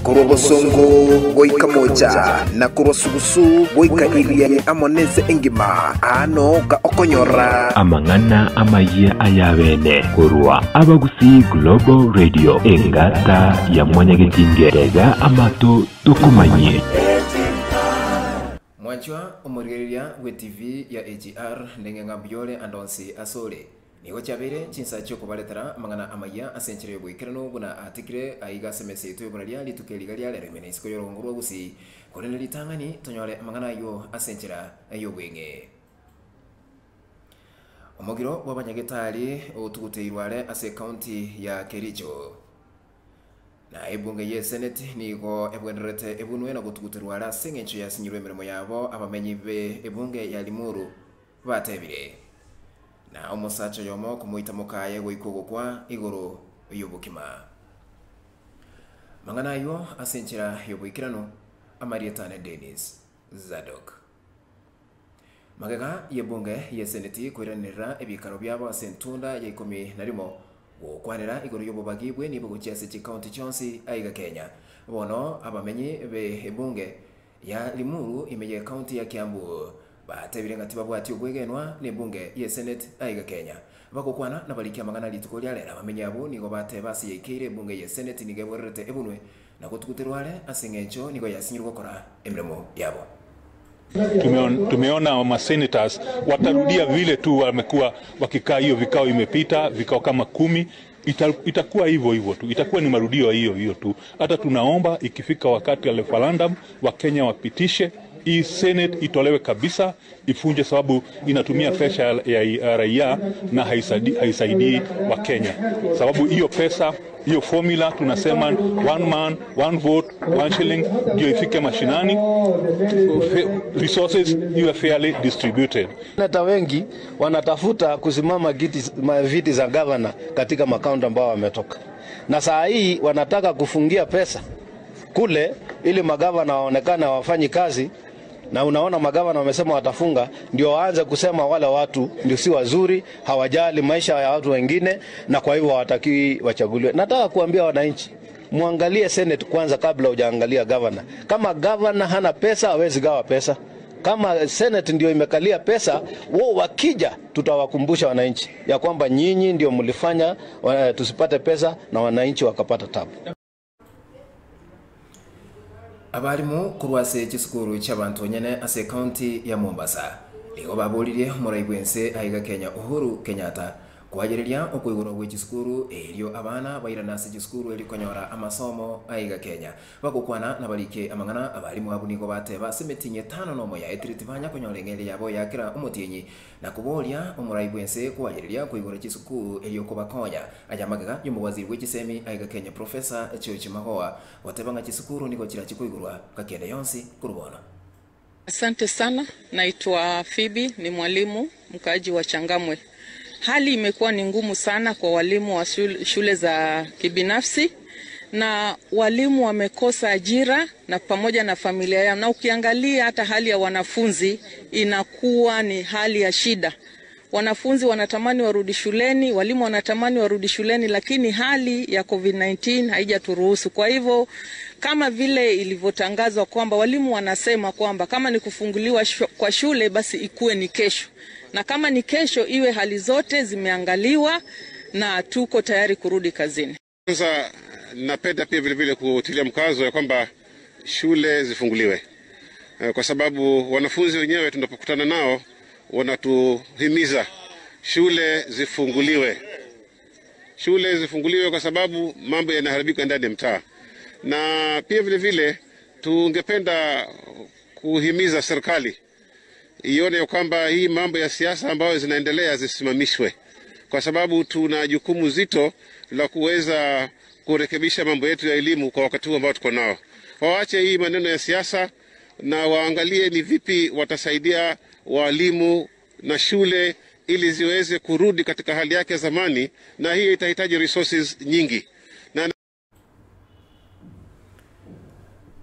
Korwa bosongo goika mocha, na korwa sugusu goika Irianyi amo nense engima, aa nooka okonyora. Amang'ana amayia ay'abeene korwa Abagusii Global Radio, engata ya Mwanyagetinge, tega amato tokomanyie. Mwanchwa omorigereria bw'eTV ya AGR ndenge ng'a mbuya ore ande onsi ase ore. Nigo chiabeire chinsa chi'okobaretera amang'ana amayia ase enchera y'oboikeranu buna atikire aiga ase emesa yaito y'oboraria rituko eri iga ria rero ime na isiko y'orogongo rwa Gusii. Korende ritang'ani tonyore amang'ana ayio ase enchera y'obweng'e. Omogiro bw'abanyagetari otuguteirwe are ase ekaunti ya Kericho. Na ebunge y'eseneti nigo ebwenerete ebunwe na gotuguterwa are ase engencho yasinyirwe emeremo yabo abamenyi be ebunge ya Limuru batebire. Na omosacha oyomo okomoita mokaye goika ogokwa igoro y'obokima. Amang'ana ayio ase enchera y'oboikeranu, amarieta ane Dennis Zadok. Magega y'ebunge y'eseneti koiranerera ebiikaro biabo ase entunda ya ikomi na rimo gokwanera igoro y'obobagi bw'enibo gochia ase chikaunti chionsi aiga Kenya. Bono abamenyi be ebunge ya Limuru ime y'ekaunti ya Kiambu batebire ng'a tibabwati obwegenwa n'ebunge y'eseneti aiga Kenya. Bagokwana nabariki amang'ana rituko ria rero abamenyi abwo nigo bateba ase yaikeire ebunge y'eseneti nigo ebwererete ebunwe na gotuguterwa are ase engencho nigo yasinyirwe gokora emeremo yabo. Tumeona ma senators watarudia vile tu wamekuwa wakikaa, hiyo vikao imepita vikao kama 10 itakuwa hivyo hivyo tu, itakuwa ni marudio hiyo hiyo tu. Hata tunaomba ikifika wakati wa referendum Wakenya wapitishe hii Senate itolewe kabisa, ifunje, sababu inatumia pesa ya raia na haisaidii Wakenya, sababu hiyo pesa hiyo formula tunasema one man one vote one shilling ndio ifike mashinani, resources iwe fairly distributed. Seneta wengi wanatafuta kusimama viti za governor katika makaunti ambao wametoka, na saa hii wanataka kufungia pesa kule ili magavana waonekane hawafanyi kazi, na unaona magavana wamesema watafunga, ndio waanze kusema wale watu ndio si wazuri, hawajali maisha ya watu wengine, na kwa hivyo hawatakiwi wachaguliwe. Nataka kuambia wananchi muangalie Senate kwanza kabla hujaangalia governor. Kama governor hana pesa hawezi gawa pesa. Kama Senate ndio imekalia pesa, wao wakija tutawakumbusha wananchi ya kwamba nyinyi ndio mlifanya tusipate pesa na wananchi wakapata tabu. Abarimu korwa ase chisukuru chi'abanto nyene ase ekaunti ya Mombasa nigo baboririe omorai bw'ense aiga Kenya Uhuru Kenyatta koayereria okoigorwa gwe chisukuru erio abana bairane ase chisukuru erio konyora amasomo aiga Kenya. Bagokwana nabarike amang'ana abarimu abwo nigo bateba ase emitinyi etano nomo yaetire tibanya konyora eng'eria yabo ya kera omotienyi na koboria omorai bw'ense koayereria koigora chisukuru erio kobakonya. Aya magega y'omowaziri bwe chisemi aiga Kenya Professor George Magoha goteba ng'a chisukuru nigo chirachi koigorwa gaki ende yonsi korwa bono. Asante sana. Naitwa Phoebe, ni mwalimu mkaaji wa Changamwe. Hali imekuwa ni ngumu sana kwa walimu wa shule za kibinafsi na walimu wamekosa ajira na pamoja na familia yao, na ukiangalia hata hali ya wanafunzi inakuwa ni hali ya shida. Wanafunzi wanatamani warudi shuleni, walimu wanatamani warudi shuleni, lakini hali ya COVID-19 haijaturuhusu. Kwa hivyo kama vile ilivyotangazwa kwamba walimu wanasema kwamba kama ni kufunguliwa kwa shule basi ikuwe ni kesho, na kama ni kesho iwe hali zote zimeangaliwa na tuko tayari kurudi kazini. Kwanza napenda pia vile vile kutilia mkazo ya kwamba shule zifunguliwe, kwa sababu wanafunzi wenyewe tunapokutana nao wanatuhimiza shule zifunguliwe, shule zifunguliwe kwa sababu mambo yanaharibika ndani ya mtaa. Na pia vile vile tungependa kuhimiza serikali ione ya kwamba hii mambo ya siasa ambayo zinaendelea zisimamishwe, kwa sababu tuna jukumu zito la kuweza kurekebisha mambo yetu ya elimu kwa wakati huu ambao tuko nao. Waache hii maneno ya siasa na waangalie ni vipi watasaidia walimu na shule ili ziweze kurudi katika hali yake ya zamani, na hii itahitaji resources nyingi. Na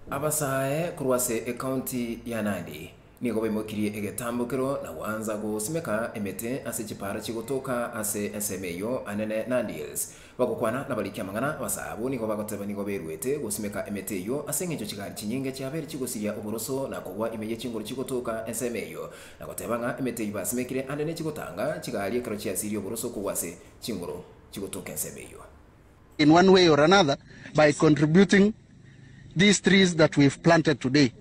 Abasae korwa ase ekaunti ya Nandi Nigo baimokirie egetambokero na gwanza gosimeka emete ase chipara chigotoka ase ensemo eyio anene Nandi Hills. Bagokwana nabariki amang'ana abasaabo nigo bagoteba nigo beruete gosimeka emete eyio ase engencho chigari chinyinge chiabeire chigosiria oboroso na kogwa ime ye chingoro chigotoka ensemo eyio, na goteba ng'a emete eyio basimekire ande nechigotanga chigari ekero chiasirie oboroso kogwa ase chingoro chigotoka ensemo eyio. In one way or another by contributing these trees that we've planted today.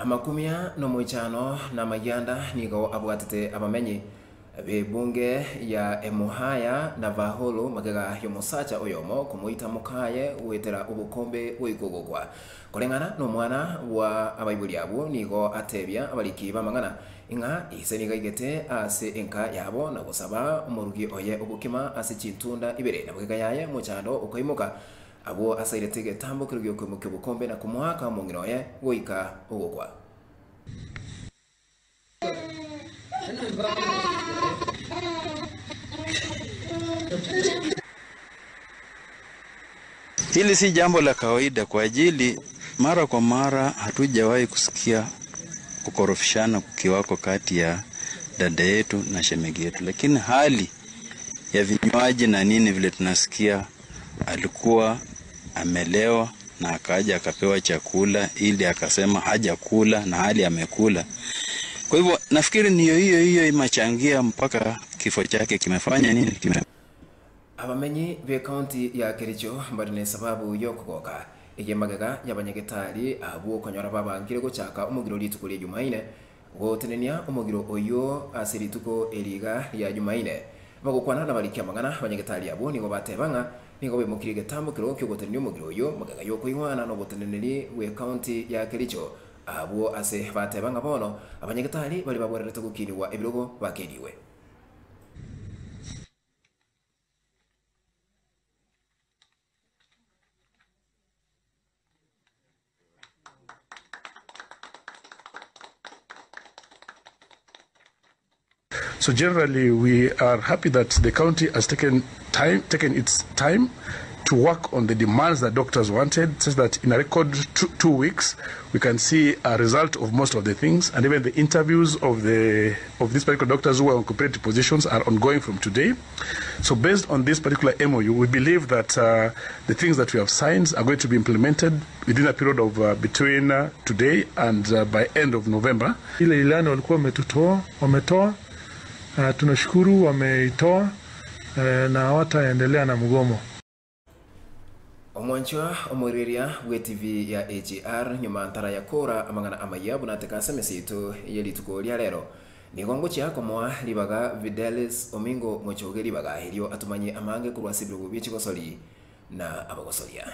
Amakumia nomoichano na amagianda nigo abwatete abamenyi b'ebunge ya Emuhaya na Vahulu magega y'omosacha oyomo komoita mokaye goetera obokombe goika ogokwa. Koreng'ana nomwana bwa abaibori abwo nigo atebia abariki b'amang'ana Ng'a ise nigo aigete ase enka yabo na gosaba omorugi oye obokima ase chintunda ibere, na magega yaye omochando okaimoka. Abwo asairete egetambo keria gi'okoimokia obokombe na komoaka omong'ina oye goika ogokwa. Hili si jambo la kawaida kwa ajili mara kwa mara hatujawahi kusikia kukorofishana kukiwako kati ya dada yetu na shemegi yetu, lakini hali ya vinywaji na nini vile tunasikia, alikuwa amelewa na akaja akapewa chakula ili akasema hajakula na hali amekula. Kwa hivyo nafikiri niyo hiyo hiyo imechangia mpaka kifo chake kimefanya nini kime Abamenyi b'ecounty ya Kericho mbare nesababu y'okogoka eye magega y'abanyagetari abwo okonyora babangire gochaka omogiro rituko ria Jumaine gotenenia omogiro oyio ase rituko eri iga ria Jumaine. Bagokwana nabariki amang'ana abanyagetari abwo nigo bateba ng'a nigo baimokirie egetambo kero kiogotenenia omogiro oyio magega y'okoigwana noboteneneri bw'ecounty ya Kericho abwo ase bateba ng'a bono abanyagetari baria babwererete gokinigwa ebirogo bakenigwe. So generally, we are happy that the county has taken time, taken its time to work on the demands that doctors wanted, such that in a record 2 weeks, we can see a result of most of the things, and even the interviews of the of these particular doctors who are on competitive positions are ongoing from today. So based on this particular MOU, we believe that the things that we have signed are going to be implemented within a period of between today and by end of November. Ile ilani walikuwa wametutoa, wametoa. Tunashukuru wameitoa, na hawataendelea na mgomo. Omwanchwa omoireria bw'etv ya AGR nyuma ntara yakora amang'ana amaya buna ateka ase emesa yaito ye rituko ria rero. Nigo ngochia komoa ribaga Videlis Omingo Mochoge ribaga erio atomanye amange korwa ase ebirogo bie chigosori na abagosoria.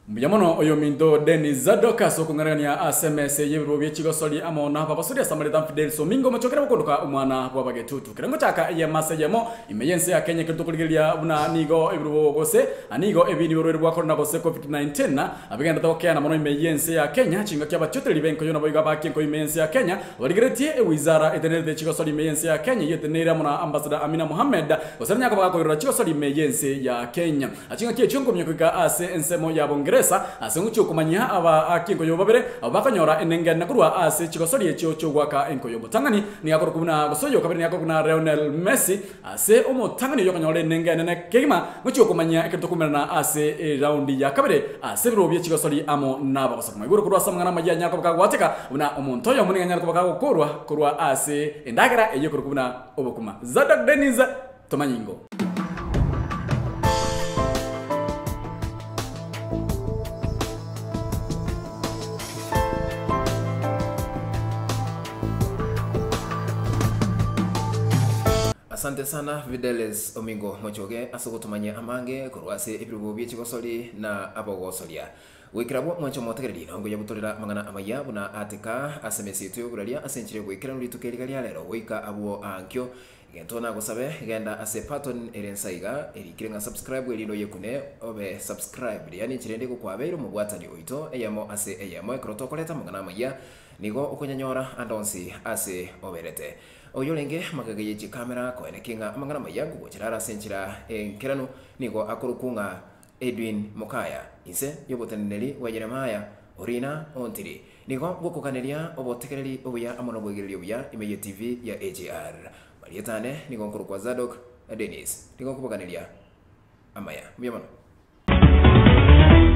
Mbuya mono oyominto Dennis Zadok ase okong'arigania ase emesa eye y'ebirogo bie chigosori amo nabagosori ase amareta Fidelis Omingo omochokere bokondoka omwana bw'abagetutu. Kera ngochaka eyemo ase eyemo ime y'ense ya Kenya ekero tokorigereria buna nigo ebirogo gose nigo ebi niborwaire bwa korona gose Covid-19 bigenderete gokeana mono ime y'ense ya Kenya chingaki abachotereri b'enkoyo naboigo abaki enkoyo ime y'ense ya Kenya barigeretie ewizara etenerete chigosori ime y'ense ya Kenya eyio eteneire amo na Ambassador Amina Mohamed gose ninyako bagakoirora chigosori ime y'ense ya Kenya. Chingaki echio nkomia goika ase ensemo ya Bongeresa ase ngochia okomanyia abaaki enkoyo babere abwo bakonyora enengene korwa ase chigosori echio chi'ogoaka enkoyo. Omotang'ani nigo akorokwa buna gose oyo kabere nigo akorokwa buna Lionel Messi ase omotang'ani oyio okonyora enenga enene kegima ngochia okomanyia ekero tokomerana ase eraundi ya kabere ase ebirogo bie chigosori amo nabagosori. Mwaigure korwa ase amang'ana amayia anyare koba kagwateka buna omonto oyomo nigo anyare koba kagokorwa korwa ase endagera eyio ekorokwa buna obokima. Zadok Dennis Tomanyingo. Asante sana Videles Omingo Mochoge ase ogotomanyia amange korwa ase ebirogo bie chigosori na abogosoria. Goikera abwo mwanche omotegereri na ongoyabutorera amang'ana amaya buna ateka ase emesa yaito y'oboraria ase enchera y'ogoikeranu rituko eriga ria rero goika abwo aankio. Egento nagosabe, genda ase button ere nsa iga, erikire ng'a subscribe erinde oyekune obe subscribed, yaani enchera ende egokwabeire omobwatani oito eyemo ase eyemo ekero tokoreta amang'ana amayia, nigo okonyanyora ande onsi ase oberete. Oyio orenge magega ye chikamera koenekia ng'a amang'ana amaya nkogochera are ase enchera enkeranu nigo akorokwa ng'a Edwin Mokaya, inse y'oboteneneri bwa Jeremiah Orina Ontiri. Nigo ngokoganeria obotegereri obuya amo nobwegereria obuya ime ye TV ya AGR. Marieta ane nigo nkorokwa Zadok Dennis. Nigo nkoboganeria amaya. Mbuya mono.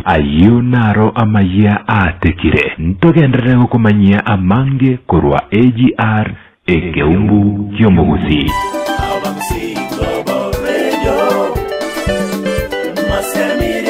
Ayio naro amayia aatekire, ntogenderere gokomanyia amange korwa AGR ekeumbu ki'omogusii. Abagusii Global Radio, Masemi.